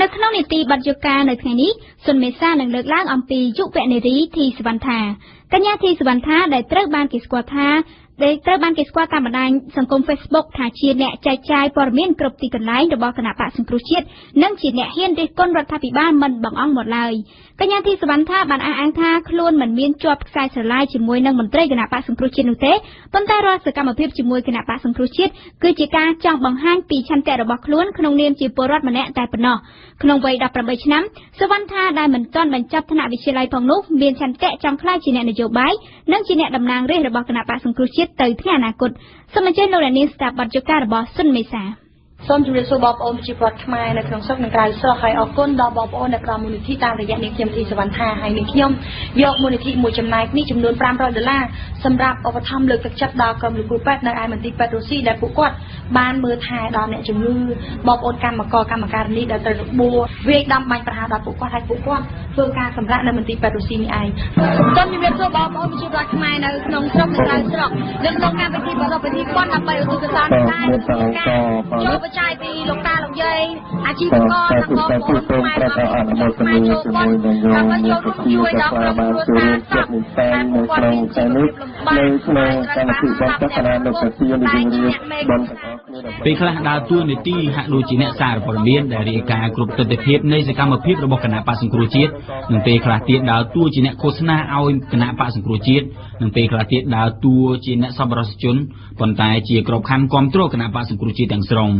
នៅក្នុងនីតិបទយកានៅថ្ងៃនេះ សុនមេសានឹងលើកឡើងអំពីយុវនារីធីសវណ្ណថា កញ្ញាធីសវណ្ណថា ដែលត្រូវបានគេស្គាល់ថា ដែលត្រូវបានគេស្គាល់តាមបណ្ដាញសង្គម Facebook ថាជាអ្នកចែកចាយព័ត៌មានគ្រប់ទីកន្លែងរបស់គណបក្សសង្គ្រោះជាតិ និងជាអ្នកហ៊ានរិះគន់រដ្ឋាភិបាលមិនបង្អង់មាត់ឡើយ។ កញ្ញាធីសវណ្ណថាបានអះអាងថា ខ្លួនមិនមានជាប់ខ្សែស្រឡាយជាមួយនឹងមន្ត្រីគណបក្សសង្គ្រោះជាតិនោះទេ ប៉ុន្តែរាល់សកម្មភាពជាមួយគណបក្សសង្គ្រោះជាតិ គឺជាការចង់បង្ហាញពីឆន្ទៈរបស់ខ្លួនក្នុងនាមជាពលរដ្ឋម្នាក់តែប៉ុណ្ណោះ។ ក្នុងវ័យ18ឆ្នាំ សវណ្ណថាដែលមិនទាន់បញ្ចប់ថ្នាក់វិទ្យាល័យផងនោះ មានឆន្ទៈចង់ក្លាយជាអ្នកនយោបាយ និងជាអ្នកតំណាងរាស្ត្ររបស់គណបក្សសង្គ្រោះជាតិទៅថ្ងៃអនាគត។ សូមអញ្ជើញលោកអ្នកនាងស្ដាប់បទយការបស់សុនមេសា។ សូមជម្រាបសួរបងប្អូនប្រជាពលរដ្ឋខ្មែរនៅក្នុងស្រុកនិងក្រៅស្រុក ហើយអរគុណដល់បងប្អូនដែលផ្ដល់មូលនិធិតាមរយៈនាងខ្ញុំធីសវណ្ណថា ហើយនាងខ្ញុំយកមូលនិធិមួយចំណែកនេះចំនួន500ដុល្លារ សម្រាប់ឧបត្ថម្ភលើកទឹកចិត្តដល់ក្រុមលោកគ្រូពេទ្យនៅឯមន្ទីរពេទ្យរុស្ស៊ី ដែលពួកគាត់បានមើលថែដល់អ្នកជំងឺ បងប្អូនកម្មករកម្មការិនីដែលត្រូវរបួស វាយដំបាញ់ប្រហារដល់ពួកគាត់ ហើយពួកគាត់ធ្វើការសម្រាប់នៅមន្ទីរពេទ្យរុស្ស៊ីនេះឯង។ សូមជម្រាបសួរបងប្អូនប្រជាពលរដ្ឋខ្មែរនៅក្នុងស្រុកនិងក្រៅស្រុក នៅក្នុងកម្មវិធីប្រារព្ធពិធីបុណ្យដើម្បីឧទ្ទិសកុសលដែរ ចូលបច្ច័យពីលោកតាលោកយាយអាជីវករ និងបងប្អូនខ្មែរអរគុណខ្មែរចូលបុណ្យ ដើម្បីចូលរួមជួយដល់ក្រុមគ្រួសារសពដែលពួកគាត់មានជីវភាពលំបាក នៅក្នុងកម្មវិធីបុណ្យចក្រនៅប្រទានយើងរៀបបុណ្យទាំងអស់គ្នា។ ពេលខ្លះដើរតួនាទីហាក់ដូចជាអ្នកសារព័ត៌មានដែលរាយការណ៍គ្រប់ទិដ្ឋភាពនៃសកម្មភាពរបស់គណបក្សសង្គ្រោះជាតិ និងពេលខ្លះទៀតដើរតួជាអ្នកឃោសនាឲ្យគណបក្សសង្គ្រោះជាតិ និងពេលខ្លះទៀតដើរតួជាអ្នកសប្បុរសជន ប៉ុន្តែជាក្របខ័ណ្ឌគាំទ្រគណបក្សសង្គ្រោះជាតិទាំងស្រុង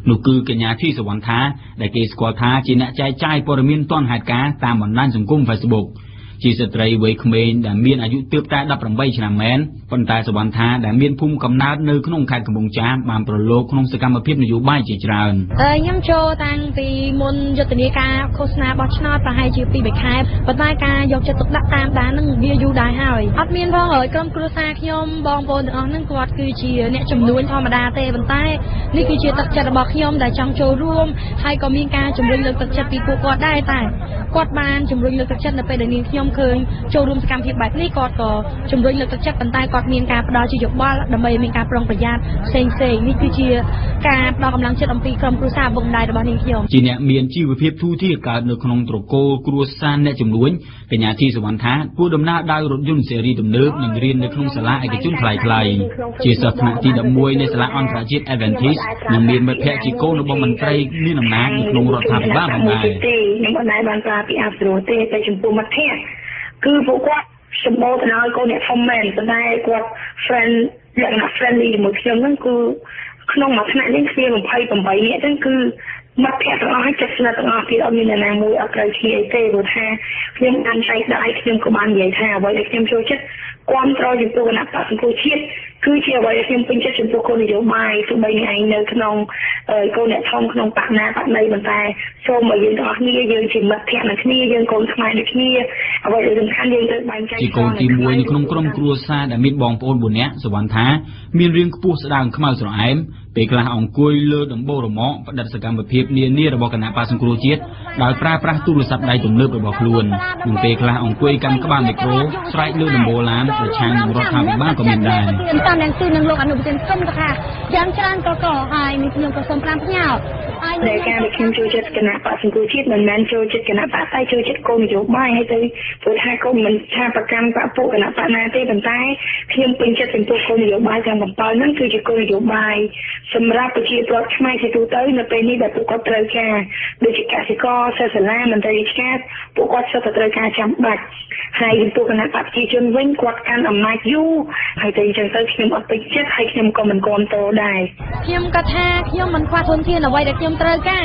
នោះគឺកញ្ញាធីសវណ្ណថា ដែលគេស្គាល់ថាជាអ្នកចែកចាយព័ត៌មានទាន់ហេតុការណ៍តាមបណ្ដាញសង្គម Facebook។ ជាស្ត្រីវ័យក្មេងដែលមានអាយុទើបតែ18ឆ្នាំមែន ប៉ុន្តែសវណ្ណថាដែលមានភូមិកំណើតនៅក្នុងខេត្តកំពង់ចាម បានប្រឡូកក្នុងសកម្មភាពនយោបាយជាច្រើន។ ខ្ញុំចូលតាំងពីមុនយុទ្ធនាការឃោសនាបោះឆ្នោតប្រហែលជា2 3ខែ ប៉ុន្តែការយកចិត្តទុកដាក់តាមដាននឹងវាយូរដែរហើយ។ អត់មានផងហើយ ក្រុមគ្រួសារខ្ញុំបងប្អូនទាំងអស់ហ្នឹងគាត់គឺជាអ្នកចំនួនធម្មតាទេ ប៉ុន្តែនេះគឺជាទឹកចិត្តរបស់ខ្ញុំដែលចង់ចូលរួម ហើយក៏មានការជំរុញលើកទឹកចិត្តពីពួកគាត់ដែរ តែគាត់បានជំរុញលើកទឹកចិត្តនៅពេលដែលនាងខ្ញុំឃើញចូលរួមសកម្មភាពបែបនេះ គាត់ក៏ជំរុញលើកទឹកចិត្ត ប៉ុន្តែគាត់មានការផ្ដល់ជាយោបល់ដើម្បីមានការប្រុងប្រយ័ត្នផ្សេងផ្សេង។ នេះគឺជាការផ្ដល់កម្លាំងចិត្តអំពីក្រុមគ្រួសារឪពុកម្ដាយរបស់នាងខ្ញុំ។ ជាអ្នកមានជីវភាពធូរធារ កើតនៅក្នុងត្រកូលគ្រួសារអ្នកជំនួញ កញ្ញាធីសវណ្ណថាធ្វើដំណើរដោយរថយន្តស៊េរីទំនើប និងរៀននៅក្នុងសាលាឯកជនថ្លៃថ្លៃ ជាសិស្សថ្នាក់ទី11នៃសាលាអន្តរជាតិ Adventist និងមានមិត្តភ័ក្តិជាកូនរបស់មន្ត្រីមានអំណាចនៅក្នុងរដ្ឋាភិបាលផងដែរ។ ខ្ញុំមិនដែលបានប្រើពីអាប់រោទេ តែចំពោះមិត្តភ័ក្តិគឺពួកគាត់សម្បូរទៅដោយកូនអ្នកធំមែន ប៉ុន្តែគាត់ friend លក្ខណៈ friendly ជាមួយខ្ញុំហ្នឹង គឺក្នុងមួយថ្នាក់នេះគ្នា28នាក់ហ្នឹង គឺមិត្តភ័ក្តិទាំងអស់ ឲ្យចិត្តស្និទ្ធទាំងអស់ទៀត អត់មានអ្នកណាមួយអត់ត្រូវគ្នាអីទេ ព្រោះថាខ្ញុំបានចែកដៃ ខ្ញុំក៏បាននិយាយថាអ្វីដែលខ្ញុំចូលចិត្តគ្រប់គ្រងចំពោះគណបក្សសង្គ្រោះជាតិ គឺជាអ្វីដែលខ្ញុំពេញចិត្តចំពោះគោលនយោបាយ ទោះបីអ្នកឯងនៅក្នុងកូនអ្នកធំក្នុងបកណាបកណី ប៉ុន្តែសូមឲ្យយើងទាំងអស់គ្នាយើងជាមិត្តភក្តិនឹងគ្នា យើងកូនខ្មែរដូចគ្នា អ្វីដែលសំខាន់យើងត្រូវបែងចែក។ ជាកូនទី1នៅក្នុងក្រុមគ្រួសារដែលមានបងប្អូន4នាក់ សវណ្ណថាមានរាងខ្ពស់ស្ដើងខ្មៅស្រអែម ពេលខ្លះអង្គុយលើដំបូលរមាក់ ផ្ដិតសកម្មភាពនានារបស់គណបក្សសង្គ្រោះជាតិដោយប្រើប្រាស់ទូរស័ព្ទដៃទំនើបរបស់ខ្លួន និងពេលខ្លះអង្គុយកាន់ក្បាលមីក្រូស្រែកលើដំបូលឡានប្រឆាំងនឹងរដ្ឋាភិបាលក៏មានដែរ។ តាមនឹងគឺនឹងលោកអនុប្រធានគឹមថាយ៉ាងច្រើនក៏ក៏ហើយ នេះខ្ញុំក៏សូមប្រាំផ្ញើហើយ ដែលការដែលខ្ញុំចូលចិត្តគណៈបក្សសង្គ្រោះជាតិ មិនមែនចូលចិត្តគណៈបក្ស តែចូលចិត្តគោលនយោបាយ ហើយទៅព្រោះថាក៏មិនថាប្រកាន់បក្សពួកគណៈបក្សណាទេ ប៉ុន្តែខ្ញុំពេញចិត្តចំពោះគោលនយោបាយទាំង7ហ្នឹង គឺជាគោលនយោបាយសម្រាប់ប្រជាពលរដ្ឋខ្មែរជាទូទៅនៅពេលនេះ ដែលពួកគាត់ត្រូវការ ដូចជាកសិករ សិស្សសាលា មន្ត្រីរាជការ ពួកគាត់សុទ្ធតែត្រូវការចាំបាច់។ ហើយចំពោះគណៈបក្សប្រជាជនវិញ គាត់កាន់អំណាចយូរហើយ តែអញ្ចឹងទៅខ្ញុំអត់ពេញចិត្ត ហើយខ្ញុំក៏មិនគាំទ្រដែរ។ ខ្ញុំក៏ថាខ្ញុំមិនខ្វះធនធានអ្វីដែលខ្ញុំត្រូវការ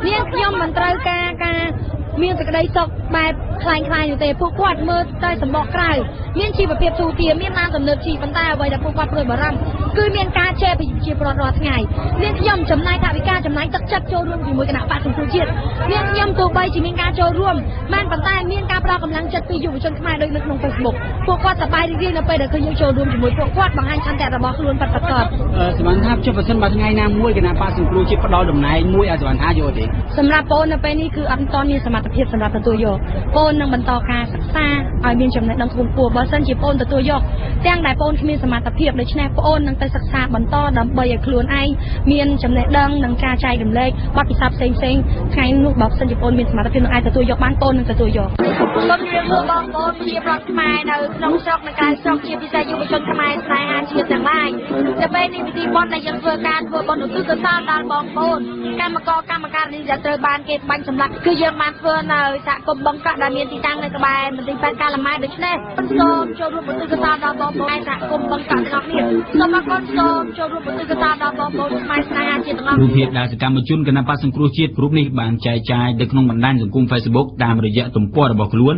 នាងខ្ញុំមិនត្រូវការការមានសេចក្តីសុខបែបคล้ายៗនោះទេ។ ពួកគាត់មើលតែសម្បកក្រៅ មានជីវភាពធូរធារ មានឡានទំនើបជិះ ប៉ុន្តែអ្វីដែលពួកគាត់ព្រួយបារម្ភគឺមានការជេរប្រជាពលរដ្ឋរាល់ថ្ងៃ។ នាងខ្ញុំចំណាយថវិកា ចំណាយទឹកចិត្តចូលរួមជាមួយគណៈបក្សសង្គ្រោះជាតិ នាងខ្ញុំទោះបីជាមានការចូលរួមបាន ប៉ុន្តែមានការផ្ដល់កម្លាំងចិត្តពីយុវជនខ្មែរ ដូចនៅក្នុង Facebook ពួកគាត់សប្បាយរីករាយនៅពេលដែលឃើញយើងចូលរួមជាមួយពួកគាត់ បង្ហាញឆន្ទៈរបស់ខ្លួនពិតប្រាកដ។ សវណ្ណថាចុះបើសិនបើថ្ងៃណាមួយគណៈបក្សសង្គ្រោះជាតិផ្ដល់តំណែងមួយឲ្យសវណ្ណថាយកទេ? សម្រាប់បងនៅពេលនេះគឺអត់ទាន់មានសមត្ថភាពសម្រាប់ទទួលយក បងនឹងបន្តការសិក្សាឲ្យមានចំណេះដឹងខ្ពង់ខ្ពស់។ បើសិនជាបងទទួលយកទាំងដែលបងគ្មានសមត្ថភាព ដូច្នេះបងនឹង ទៅសិក្សាបន្តដើម្បីឲ្យខ្លួនឯងមានចំណេះដឹងនិងការចែករំលែកបទពិសោធន៍ផ្សេងផ្សេងថ្ងៃនោះបើសិនជាបងមានសមត្ថភាពនឹងអាចទទួលយកបានបងនឹងទទួលយកសូមជម្រាបសួរបងប្អូនប្រជាប្រដ្ឋខ្មែរនៅក្នុងស្រុកនិងក្រៅស្រុកជាពិសេសយុវជនខ្មែរស្នេហាជាតិទាំងឡាយទៅពេលនេះពិធីបុណ្យដែលយើងធ្វើការធ្វើបុណ្យឧទ្ទិសកុសលដល់បងប្អូនកម្មករកម្មការិនីដែលត្រូវបានគេបាញ់សម្លាប់គឺយើងបានធ្វើនៅសហគមន៍បឹងកក់ដែលមានទីតាំងនៅក្បែរមន្ទីរពេទ្យកាឡាម៉ែដូច្នេះសូមចូលរួមឧទ្ទិសកុសលដល់បងប្អូនសហគមន៍បឹងកក់ទាំងអស់គ្នាសូមអរគុណសូមចូលរួមឧទ្ទិសកុសលដល់បងប្អូនខ្មែរស្នេហាជាតិទាំងអស់រូបភាពដែលសកម្មជនគណបក្សសង្គ្រោះជាតិរូបនេះបានចែកចាយទៅក្នុងបណ្ដាញសង្គម Facebook តាមរយៈទំព័ររបស់ខ្លួន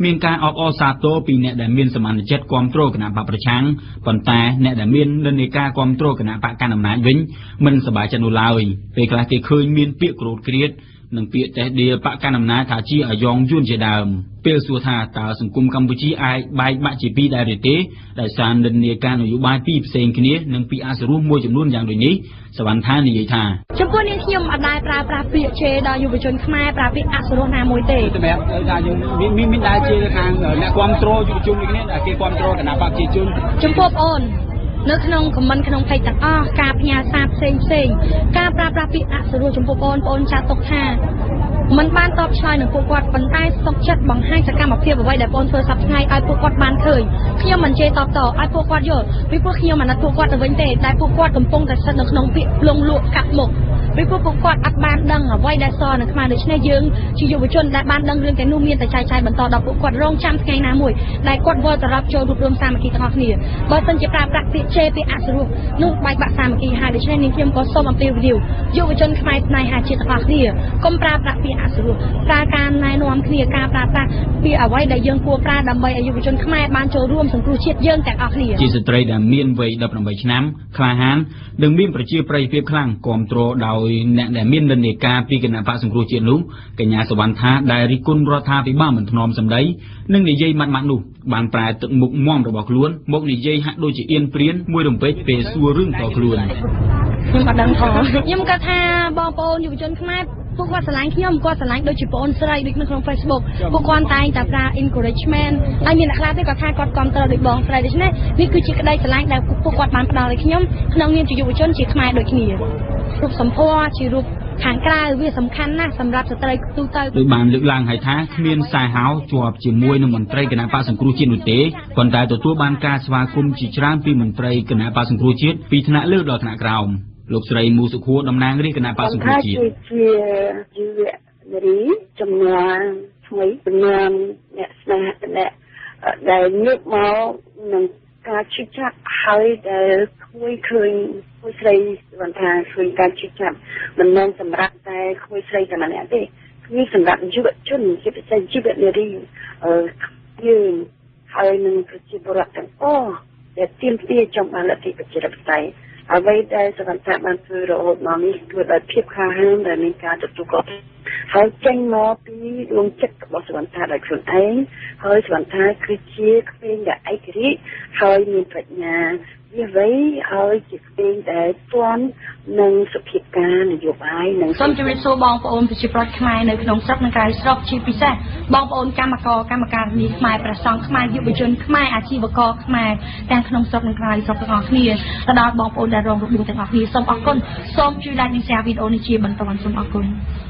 មានការអបអរសាទរពីអ្នកដែលមានសមានចិត្តគាំទ្រគណបក្សប្រឆាំងប៉ុន្តែអ្នកដែលមាននិន្នាការគាំទ្រគណបក្សកាន់អំណាចវិញមិនសប្បាយចិត្តនោះឡើយពេលខ្លះគេឃើញមានពាក្យក្រោធគ្រាតនិងពាក្យតេះដៀលបក្សកាន់អំណាចថាជាអាយ៉ងយួនជាដើមពេលសួរថាតើសង្គមកម្ពុជាអាចបែកបាក់ជាពីរដែរឬទេដោយសារនិន្នាការនយោបាយពីរផ្សេងគ្នានិងពីអសរោះមួយចំនួនយ៉ាងដូចនេះសវណ្ណថានិយាយថាចំពោះនាងខ្ញុំអត់ដែលប្រើប្រាស់ពាក្យជេរដល់យុវជនខ្មែរប្រើពាក្យអសរោះណាមួយទេសម្រាប់ថាយើងមានដែរជេរខាងអ្នកគាំទ្រយុវជននេះគ្នាដែលគេគាំទ្រគណបក្សប្រជាជនចំពោះបងអូននៅក្នុងខមមិនក្នុងផេកទាំងអស់ការផ្ញើសារផ្សេងផ្សេងការប្រើប្រាស់ពាក្យអសរោះចំពោះបងប្អូនចាត់ទុកថាមិនបានតបឆ្លើយនឹងពួកគាត់ប៉ុន្តែសុខចិត្តបង្ហាញសកម្មភាពអ្វីដែលបងធ្វើសប្តាហ៍ថ្ងៃឲ្យពួកគាត់បានឃើញខ្ញុំមិនជេរតបតឲ្យពួកគាត់យល់ពីព្រោះខ្ញុំអាណិតពួកគាត់ទៅវិញទេតែពួកគាត់កំពុងតែស្ថិតនៅក្នុងពាក្យលងលក់កាត់មុខពីព្រោះពួកគាត់អត់បានដឹងអ្វីដែលសនៅខ្មែរដូច្នេះយើងជាយុវជនដែលបានដឹងរឿងទាំងនោះមានតែចែកចាយបន្តដល់ពួកគាត់រងចាំថ្ងៃណាមួយដែលគាត់វិលត្រឡប់ចូលរួបរวมសាមគ្គីទាំងអស់គ្នាបើមិនជាប្រើប្រាស់ពាក្យជេរពាក្យអសរោះនោះបែកបាក់សាមគ្គីហើយដូច្នេះនាងខ្ញុំក៏សូមអំពាវនាវយុវជនខ្មែរស្នេហាជាតិទាំងអស់គ្នាកុំប្រើប្រាស់ពាក្យអសរោះប្រើការណែនាំគ្នាការប្រើប្រាស់ពាក្យអ្វីដែលយើងគួរប្រើដើម្បីឲ្យយុវជនខ្មែរបានចូលរួមសង្គ្រោះជាតិយើងទាំងអស់គ្នាជាស្ត្រីដែលមានវ័យ18ឆ្នាំក្លាហាននិងមានប្រជាប្រិយភាពខ្លាំងគាំទ្រដោយអ្នកដែលមាននិន្នាការពីគណបក្សសង្គ្រោះជាតិនោះកញ្ញាសវណ្ណថាដែលរិះគន់រដ្ឋាភិបាលមិនធ្នមសម្ដីនិងនិយាយម៉ាត់ៗនោះបានប្រែទឹកមុខមាំរបស់ខ្លួនមកនិយាយហាក់ដូចជាអៀនព្រានមួយរំពេចពេលសួររឿងតខ្លួនខ្ញុំអត់ដឹងផងខ្ញុំគាត់ថាបងប្អូនយុវជនខ្មែរពួកគាត់ស្រឡាញ់ខ្ញុំគាត់ស្រឡាញ់ដូចជាបងអូនស្រីដូចនៅក្នុង Facebook ពួកគាត់តែងតែប្រើ encouragement ហើយមានអ្នកខ្លះទេគាត់ថាគាត់គាំទ្រដូចបងស្រីដូច្នេះនេះគឺជាក្តីស្រឡាញ់ដែលពួកគាត់បានផ្ដល់ឲ្យខ្ញុំក្នុងនាមជាយុវជនជាខ្មែរដូចគ្នារូបសម្ផស្សជារូបខាងក្រៅវាសំខាន់ណាស់សម្រាប់ស្ត្រីទូទៅដោយបានលើកឡើងហើយថាគ្មានខ្សែហោជាប់ជាមួយនឹងមន្ត្រីគណបក្សសង្គ្រោះជាតិនោះទេប៉ុន្តែទទួលបានការស្វាគមន៍ជាច្រើនពីមន្ត្រីគណបក្សសង្គ្រោះជាតិពីថ្នាក់លើដល់ថ្នាក់ក្រោមលោកស្រីមូសុខួរតំណាងរាស្ត្រគណបក្សសង្គ្រោះជាតិជាយុវនារីចំនួនថ្មីចំនួនអ្នកស្នេហ៍អ្នកដែលងើបមកនឹងការជិះចាប់ហើយដែលគួយឃើញគួយស្រីបានថាឃើញការជិះចាប់មិនមែនសម្រាប់តែគួយស្រីតែម្នាក់ទេគឺសម្រាប់យុវជនជាពិសេសយុវនារីយើងហើយនឹងប្រជាពលរដ្ឋទាំងអស់ដែលទាមទារចង់បានលទ្ធិប្រជាធិបតេយ្យអ្វីដែលសវណ្ណថាបានធ្វើរហូតមកនេះគឺដោយភាពក្លាហានដែលមានការទទួលខុសហើយចេញមកពីដួងចិត្តរបស់សវណ្ណថាដោយខ្លួនឯងហើយសវណ្ណថាគឺជាក្មេងដែលឯករាជ្យហើយមានប្រាជ្ញាវាវៃហើយជាក្មេងដែលទាន់នឹងសុភាពការនយោបាយនិងសូមជម្រាបសួរបងប្អូនប្រជាប្រដ្ឋខ្មែរនៅក្នុងស្រុកនិងក្រៅស្រុកជាពិសេសបងប្អូនកម្មករកម្មការិនីខ្មែរព្រះសង្ឃខ្មែរយុវជនខ្មែរអាជីវករខ្មែរទាំងក្នុងស្រុកនិងក្រៅស្រុកទាំងអស់គ្នាទៅដល់បងប្អូនដែលរងរបួសទាំងអស់គ្នាសូមអរគុណសូមជួយ like និង share វីដេអូនេះជាបន្តសូមអរគុណ។